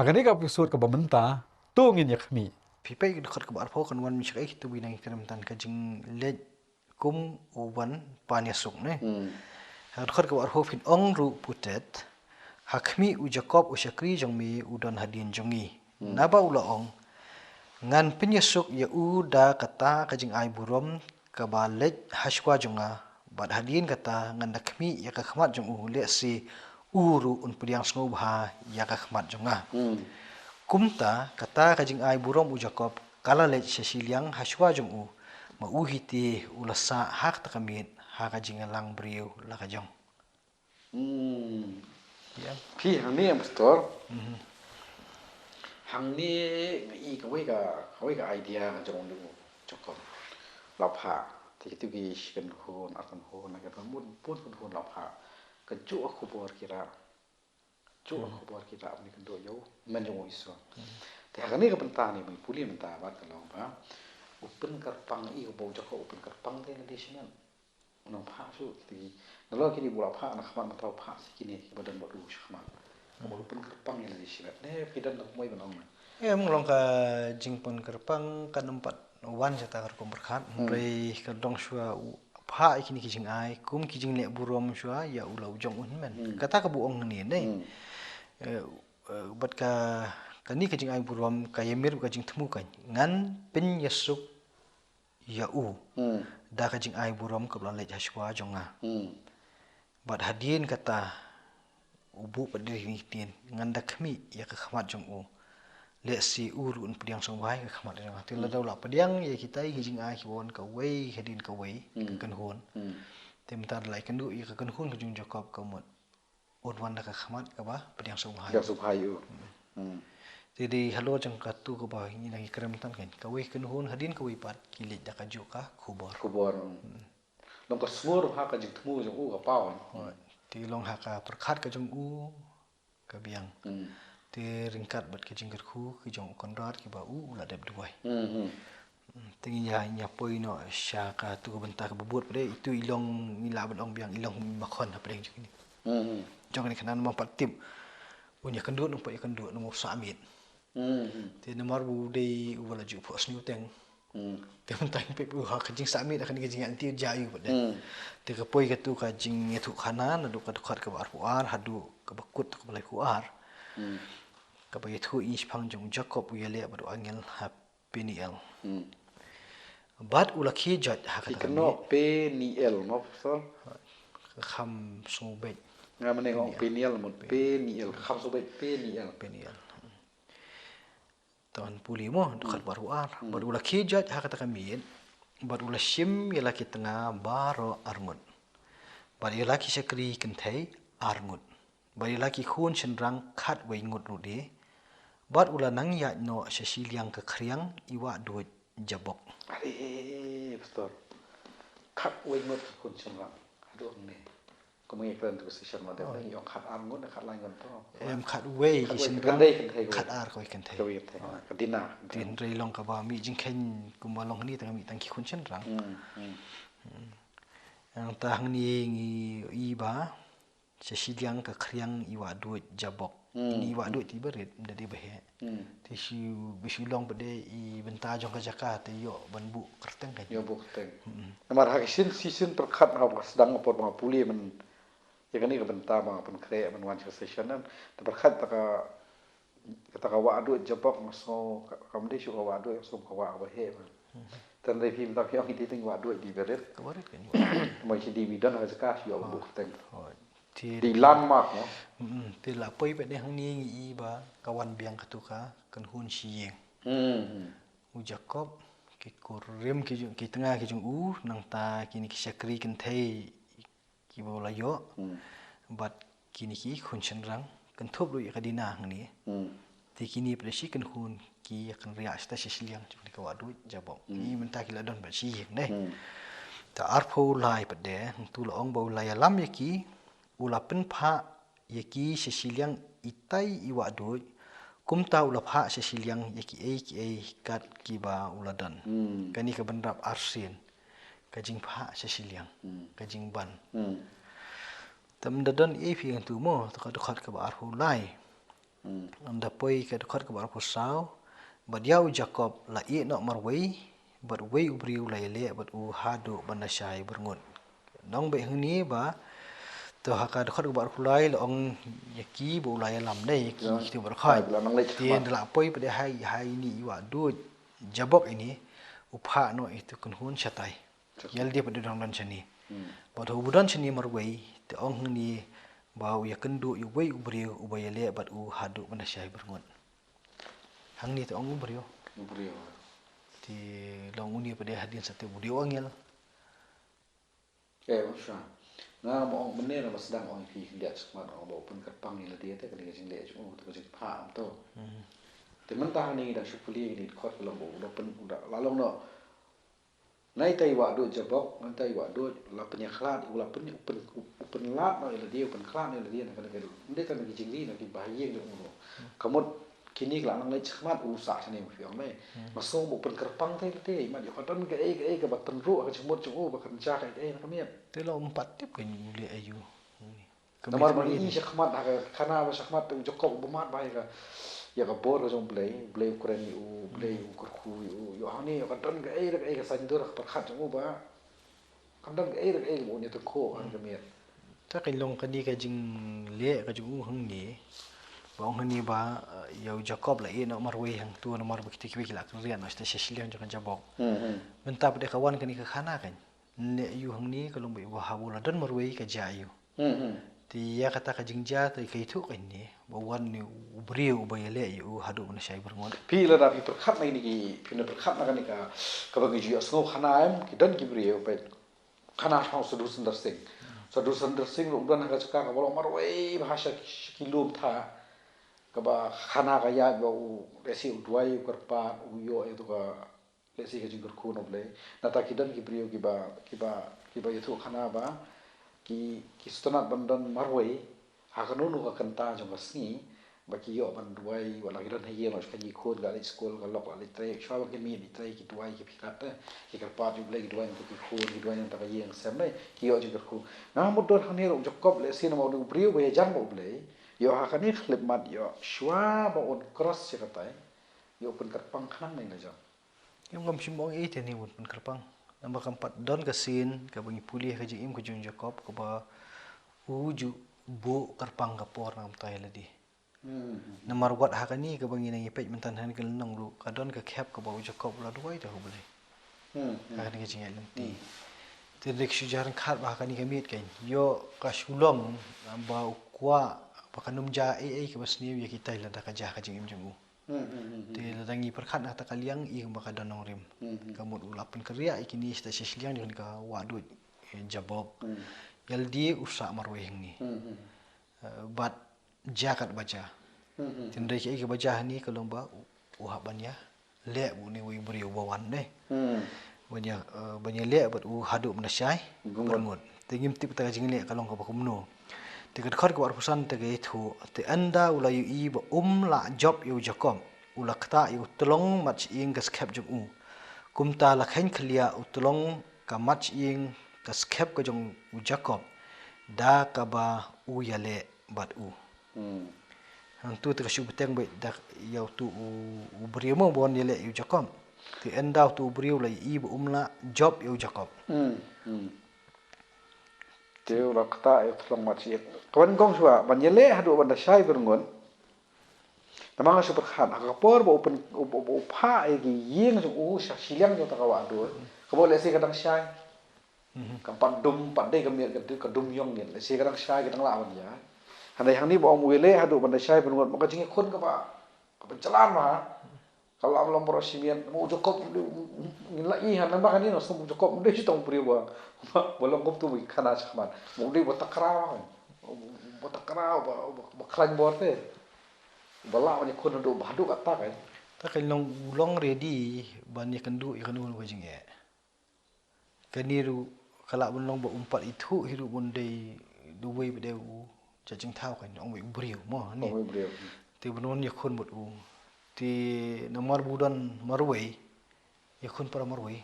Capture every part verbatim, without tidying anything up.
Ha kane ka episode kaba mynta, to ngin ïa khmih. Phi peit ka dkhot kaba arphew kan wan mynshwa ïa kito ba nang ïa kren mynta ka jingleit kum u wan pan ïasuk ne. Hmm. Ha dkhot kaba arphew phin ong ruh putet, ha khmih u Jakob u shakri jong me u don hadien jong ngi. Hmm. Naba u la ong, ngan pynïasuk ïa u da kata ka jingai burom kaba leit hashwa jong nga, bad hadien kata ngan da khmih ïa ka khmat jong u, lehse u ruh un pdiang sngewbha ïa ka khmat jong nga. Hmm. Kumta kata ka jingai burom u Jakob ka la leit sha shiliang hashwa jong u, ma u hi te u la sah ha kata ka miet ha ka jingïalang briew la ka jong. Hmm. Ïa. Phi hangne, Pastor. Mhm. Hangne nga i kawei ka, kawei ka idea ka jong u Jakob. La phah. Te kito ki shi kynhun, ar kynhun, la kynhun, bun, bun kynhun la phah. Ka juh ka khubor ki rah. Juh ka khubor ki rah, mynne kynduh ïa u, men jong u Israel. Hmm. Te ha kane ka bynta ne, mynne pule mynta bad ka long ba u pynkyrpang, i kaba u Jakob u pynkyrpang te na dei shimet. Nang phah shuh kiti. Nalor kine ba u la phah na khmat mynta u phah sha kine kiba don bad u shakhmat. Kaba u pynkyrpang ïa lade shimet. Ne phi don da kumwei ban ong ne? Em, long ka jingpynkyrpang kan ym pat wan shata ka rukom pyrkhat. Hmm. Hynrei ka dang shuwa u phah ïa kine ki jingai kum ki jingleh burom shuwa ïa u la u jong u hynmen. Hmm. Kata kaba u ong hangne ne. Hmm. Eh, eh, bad ka, kane ka jingai burom ka ïamir bad ka jingthmu kan. Ngan pynïasuk ïa u. Hmm. Da ka jingai burom kaba la leit hashwa jong nga. Hmm. Bad hadien kata u buh pat da kine ki ktien, ngan da khmih ïa ka khmat jong u, lehse u ruh un pdiang sngewbha ïa ka khmat jong nga. Te lada u la pdiang ïa kita ki jingai kiba wan kawei hadien kawei, ka kynhun. Hmm. Te mynta da la ïakynduh ïa ka kynhun ka jong u Jakob ka mut un wan da ka khmat kaba pdiang sngewbha. Pdiang sngewbha ïa u. Hmm. Te dei halor jong katu kaba ngi nang ïakren mynta kan, kawei ka kynhun hadien kawei pat ki leit da kajuh ka khubor. Khubor. Hmm. Long ka sngur ha ka jingthmu jong u ka paw. Hooid. Te long ha ka pyrkhat ka jong u ka biang. Hmm. Te ryngkat bad ka jingkyrkhu ka jong u Konrad kiba u, u la dep duwai. Hmm, hmm. Hmm, te ngin ïa, ngin ïa poi noh sha katu ka bynta kaba bud pat de, itu i long, ngi lah ban ong biang i long makhon hapdeng jong kine. Hmm, hmm. Jong kane khynnah namar pat tip un ïakynduh, namar pat ïakynduh, namar sah miet. Hmm, hmm. Te namar ba u dei uba la ju phohsniew teng. Hmm. Te mynta ngin peit u ha ka jingsah miet, ha kane ka jingïaid lynti jia ïa u pat de. Hmm. Te ka poi katu ka jingïathuhkhana naduh ka dkhot kaba arphew ar haduh kaba kut kaba laiphew ar. Hmm. Kaba ïathuh ïa i shiphang jong u Jakob u ïaleh bad u angel ha Peniel. Hmm. Bad u la khie joit ha kata ka miet. Phi kynnoh Peniel mo, Pastor? Ka kham sngewbha. Nga mynne nga ong Peniel. Peniel mo, Peniel. Peniel. Kham sngewbha Peniel. Peniel. Te ngan pule mo, dkhot ba arphew ar. Hmm. Bad u la khie joit ha kata ka miet. Bad u la shim ïa la ki tnga baroh arngut. Bad ïa la ki shakri kynthei arngut. Bad ïa la ki khun shynrang khatwei ngut ruh de. Bad u la nang ïaid noh sha shiliang ka khriang i wahduid Jabok. Are, Pastor. Khatwei ngut ki khun shynrang. Haduh hangne. Kumne kren tu session ma de, ïong khat ar ngut, khat lai ngut to. Em, khatwei ki shynrang. Khat ar kawei kynthei. Kawei kynthei. Ka dina. Te hynrei long kaba mih jingkheiñ kumba long hangne tang mih tang ki khun shynrang. Hmm, hmm. Hmm. Nangta hangne ngi i ba sha shiliang ka khriang i wahduid Jabok. Hmm. Ini i wahduid te i barit, ym da dei ba heh. Hmm. Te shu, ba shu long pat de i bynta jong ka jaka te ïoh ban buh kyrteng kan. Ïoh buh kyrteng. Hmm. Namar ha ka shisien, shisien pyrkhat ha ka sdang ka por ba nga pule man ïa kane ka bynta ba nga pynkhreh ban wan sha ka session, te pyrkhat ta ka Kata ka wahduid Jabok nga sngew ka, kam dei shuh ka wahduid, nga sngew ka wah kaba heh. Hmm. Te hynrei phi mynta phi ong ïa kata ka wahduid dei barit. Ka barit kan. Mo shi dei ba don ha ka jaka shu ïoh buh kyrteng. Hooid. Te dei landmark mo. Hmm, te la poi pat de hangne ngi i ba ka wan biang katu ka kynhun shi ïing. Hmm, hmm. U Jakob, ki kurim ki jong, ki tnga ki jong u, nangta kine ki shakri kynthei kiba u la ïoh. Hmm. Bad kine ki khun shynrang, kynthup ruh ïa ka dina hangne. Hmm. Te kine pat de shi kynhun ki ïakynriah shata sha shiliang jong kane ka wahduid Jabok. Hmm. Ki mynta ki la don bad shi ïing ne. Hmm. Te arphew lai pat de, hangtu la ong ba u la ïalam ïa ki, u la pynphah ïa ki sha shiliang itai i wahduid, kumta u la phah sha shiliang ïa kiei kiei kat kiba u la don. Hmm. Kane ka bynrap arsien. Ka jingphah sha shiliang. Hmm. Ka jingban. Hmm. Te ym da don ei phi hangtu mo, te ka dkhot kaba arphew lai. Hmm. Ynda poi ka dkhot kaba arphew saw, bad ïa u Jakob la ïeh noh marwei, bad uwei u briew la ïaleh bad u haduh ban da shai byrngut. Nong bad hangne ba, to ha ka dkhot kaba arphew lai la ong ïa ki ba u la ïalam ne ïa ki, ïa, ki tu ba dkhot. Te ynda la poi pat ha, ha ine i wahduid Jabok ine, u phah noh ïa utu u kynhun shatai. Ïa lade pat u dang don shane. Hmm. Bad haba u don shane marwei, te ong hangne ba u ïakynduh ïa uwei u briew uba ïaleh bad u haduh ban da shai byrngut. Hangne te ong u briew. U briew. Te long une pat hadien sa te u dei u angel. Eh, u sha. Nga ma ong mynne na ba sdang ong phi khyndiat sha khmat ong ba u pynkyrpang ïa lade te ka dei ka jingleh jong u, te ka jingphah ong to. Hmm. Te mynta hangne ngi dang shu pule ïa kine ki dkhot ka long ba u da pyn, u da la long noh. Nai tai wahduid Jabok, nai tai wahduid, la pynïakhlad, u la pyn, u pyn, u pynlad noh ïa lade, u pynkhlad noh ïa lade na kane ka, ym dei tang na ki jingri, na ki bahaïing jong u. Ka mut kine ki la nang leit shakhmat u sah shane u phi ong lei. Hmm. Nga sngew ba u pynkyrpang tai lade, mat ïoh ka don kaei kaei kaba tynruh ha ka jingmut jong u, ba kan jia kaei kaei na ka miet. Te la um pat tip ka u leh aïu. Namar ba ngi i shakhmat ha ka khana ba shakhmat te u Jakob u bymmat bha ïa ka, ïa ka bor ka jong U Blei, U Blei u kren ïa u, U Blei u kyrkhu ïa u, ïoh hangne ïoh ka don kaei da kaei ka saiñdur ha ka pyrkhat jong u ba kan don kaei da kaei kaba un ïatyngkhuh ha ka miet. Te ka long kane ka jingleh ka jong u hangne. Ba ong hangne ba, eh, ïa u Jakob la ïeh noh marwei hangto namar ba kita kiwei ki la kynriah noh sha shiliang jong ka Jabok. Hmm, hmm. Mynta pat de ka wan kane ka khana kan. Leh aïu hangne ka long ba haba u la don marwei ka jia aïu. Hmm, hmm. Te ïa kata ka jingjia te ka ïathuh kane ba wan une u briew uba ïaleh ïa u haduh ban da shai byrngut. Phi lada phi pyrkhat na kine ki, phi na pyrkhat na kane ka, kaba ngi ju ïohsngew khana em, ki don ki briew peit. Khana shaphang Sadhu Sundar Singh. Sadhu Sundar Singh ruh u don ha ka jaka kaba long marwei bha sha ki, sha ki lum tha. Kaba khana ka ïaid ba u, lehse u duwai u kyrpad, u ïoh ïa tu ka lehse ka jingkyrkhu na U Blei. Nangta ki don ki briew kiba, kiba, kiba ïathuh khana ba ki, ki sngewtynnat ban don marwei ha kano kano ka kynta jong ka sngi ba ki ïoh ban duwai, wat la ki don ha ïing, la ki khun ki la leit skul, ka lok la leit trei, shuwa ba kin mih leit trei ki duwai ki pyrkhat, eh, ki kyrpad ïa U Blei, ki duwai nangta ki khun, ki duwai nangta ka ïing sem, eh, ki ïoh jingkyrkhu. Nga mut don hangne ruh u Jakob lehse namar u dei u briew ba ïajan bad U Blei, ïoh ha kane ka khyllipmat ïoh shuwa ba un cross ïa katai, ïoh pynkyrpang khnang na i la jong. Ngam shym ong ei te ne un pynkyrpang. Namar kam pat don ka sien kaba ngi pule ha ka jingim ka jong u Jakob kaba u ju buh kyrpang ka por na ka bynta ïa lade. Hmm. Namar wat ha kane kaba ngi nang ïa peit mynta ha kane ka lynnong ruh ka don ka khep kaba u Jakob u la duwai te ha U Blei. Hmm, hmm. Ha kane ka jingïaid lynti. Hmm. Te dei ka shu jia ryngkat ba ha kane ka miet kan ïoh ka shu long ba u kwah ba kan ym jia ei ei kaba sniew ïa kitai lada ka jia ha ka jingim jong u. Hmm, hmm, hmm, hmm. Te lada ngi pyrkhat na kata ka liang i kumba ka don nongrim. Hmm, hmm. Ka mut u la pynkynriah ïa kine sha shiliang jong kane ka wahduid, eh, Jabok. Hmm. Ïa lade u sah marwei hangne. Hmm, hmm. Eh, bad jia katba jia. Hmm, hmm. Te hynrei kaei kaba jia hangne ka long ba u, u hap ban ïaleh bad une uwei u briew uba wan ne. Hmm. Ban ïa, eh, ban ïaleh bad u haduh ban da shai byrngut. Byrngut. Te ngim tip kata ka jingleh ka long kaba kumno. Te ka dkhot kaba arphew san te ka ïathuh, te ynda u la ïohi ba um lah jop ïa u Jakob, u la ktah ïa u tlong mat shyieng ka skep jong u. Kumta la kheiñ khylliah u tlong ka mat shyieng ka skep ka jong u Jakob da kaba u ïaleh bad u. Hmm. Hangtu te ka shu bteng beit da ïa utu u, u briew mo ba wan ïaleh ïa u Jakob. Te ynda utu u briew la ïohi ba um lah jop ïa u Jakob. Hmm, hmm. Te u la ktah ïa u tlong mat shyieng. Ka ban kong shuwa, ban ïaleh haduh ban da shai byrngut. Namar nga shu pyrkhat, ha ka por ba u pyn, u, u, u phah ïa ki ïing jong u sha shiliang jong kata ka wahduid. Ka mut lehse ka dang shai. Mhm. Kam pat dum, pat dei ka miet ka, ka dum ïong ngi. Lehse ka dang shai, ka dang lah ban ïa. Hynrei hangne ba ong u ïaleh haduh ban da shai byrngut, ma ka jingïakhun kaba, kaba jlan ma. Ka lah ban long baroh shi miet, ma u Jakob, ngin lah ïohi hangne ba kane nga sngew u Jakob, u dei shi tang u briew ba, ba long kumtu ba khana shakhmat. Ma u dei ba takra, ba takra, ba, ba, ba khlaiñ bor te. Ba lah ban ïakhun haduh, ba haduh katta ka. Ta ka long u long ready ban ïakynduh ïa kano kano ka jingeh. Kane ruh ka lah ban long ba um pat ithuh hi ruh ba un dei uwei ba dei u jait jingthaw kan ong ba u briew mo ne. Ong ba u briew. Te ban wan ïakhun bad u. Te namar ba u don marwei ïakhun para marwei.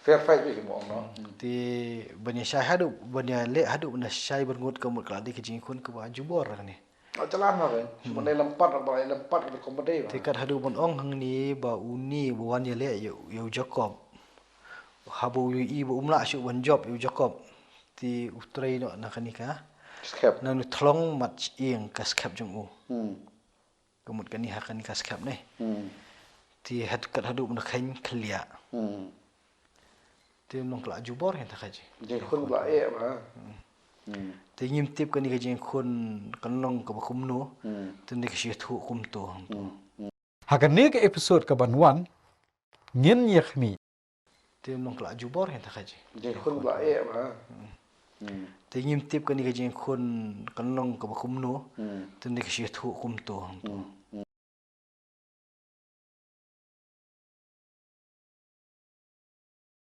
Fair fight ba ki mo ong no. Te ban ïa shai haduh, ban ïaleh haduh ban ïa shai byrngut ka mut ka la dei ka jingïakhun kaba jubor kane. Ka jalan ma kan. Shu ban leh lem pat, ban leh lem pat ka comedy ba. Te kat haduh ban ong hangne ba une ba wan ïaleh ïa u, ïa u Jacob. Haba u ïohi ba um lah shuh ban jop ïa u Jacob. Te u trei noh na kane ka. Skep. Na u thlong mat ïing ka skep jong u. Hmm. Ka mut kane ha kane ka skep ne. Hmm. Te had kat haduh ban kheiñ khlieh. Hmm. Te nong kla jubor hen ta ka ji. Jingkhun kla eh ba. Hmm. Te ngim tip kane ka jingkhun kan long kaba kumno. Hmm. Te ne ka shi thu kumto. Hmm. Ha kane ka episode ka ban wan ngin ïa khmih. Te nong kla jubor hen ta ka ji. Jingkhun kla eh ba. Hmm. Te ngim tip kane ka jingkhun kan long kaba kumno. Hmm. Te ne ka shi thu kumto. Hmm.